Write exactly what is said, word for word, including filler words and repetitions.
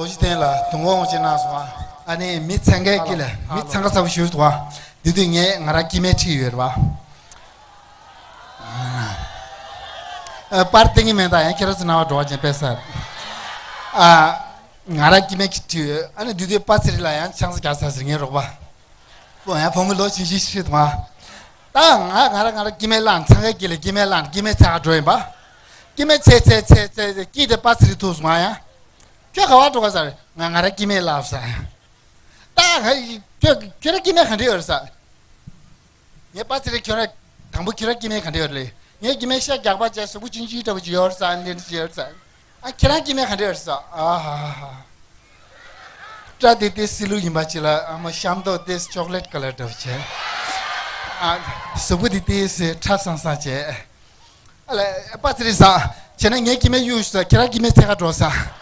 ལོ་ཅི་བསྟན་ལ་དུང་འོང་ཅི་ན་སོང་ཨ། ཨ་ནི་མི་ཚན་ཁའི་སྐད་ལ་མི་ཚན་ཁ་ཚ་པོ་ཞུ་འདུག་ཨ། དེ་དུས་ངས་ང་རང་སྐྱེ་དམན་ཁྲིད་ཡོད་རེད་བ། ཨ། པར་བསྟན་གྱི་མེད་ད་ཡང་ཁྱེད་རང་ཚོ་རྣ་བ་འགྲོ་བ་ཅན་དཔེ་ས། ཨ། ང་རང་སྐྱེ་དམན་ཁྲིད་ཡོད། ཨ་ནི་དེ་དུས་པ་ཚེ་རིང་ལ་ཡང་ཆང་ས་རྒྱག་ས་ཟེར་ངའི་རོགས་པ། ཁོ་ཡང་བུ་མོ་ལོ་ཆུང་ཆུང་ཞིག་འདུག་ཨ། ད་ང་ང་རང་ང་རང་སྐྱེ་དམན་ལ་ཚན་ཁའི་སྐད་ལ་སྐྱེ་དམན་ལ་སྐྱེ་དམན་ཚན་ཁ་འགྲོ་ཡིན་པ། སྐྱེ་དམན་ཚན་ཚན་ཚན་ཚན་ཚན་སྐྱིད་དེ་པ་ཚེ་རིང་ཐུག་སོང་ཨ་ཡ། ཁྱོད་ག་བར་འགྲོ་ག་ཟེར། ང་ང་རང་སྐྱེ་དམན་ལ་ཟེར། ད་ང་ཁྱོད་ཁྱོད་རང་སྐྱེ་དམན་ག་འདྲ་ཡོད་རེད་ཟེར། ངའི་པ་ཚེ་རིང་ཁྱོད་རང་དང་པོ་ཁྱོད་རང་སྐྱེ་དམན་ག་འདྲ་ཡོད་རེད། ངའི་སྐྱེ་དམན་ཤ་རྒྱགས་པ་བྱས་གཟུགས་པོ་ཆུང་ཆུང་འདྲ་པོ་ཅིག་ཡོད་རེད་ཟེར། འདི་འདྲ་ཅིག་ཡོད་རེད་ཟེར། ཨ། ཁྱེད་རང་སྐྱེ་དམན་ག་འདྲ་ཡོད་རེད་ཟེར། ཨ་ཧ་ཧ་ཧ། སྐྲ་དེ་དེ་སི་ལུ་ཡིན་པ་ཅིག་ལ་ཨ་མ་ཤམ་ཐོག་དེ་ཅོག་ལེཊ་ཀ་ལར་འདྲ་པོ་བྱས། ཨ། གཟུགས་པོ་དེ་དེ་སི་ཁྲ་སང་སང་བྱས། ཨ་ལས་པ་ཚེ་རིང་ཟེར། བྱས་ན་ངའི་སྐྱེ་དམན་གཡུག་ཟེར། ཁྱེད་རང་སྐྱེ་དམན་ཚན་ཁ་འགྲོ་ཟེར།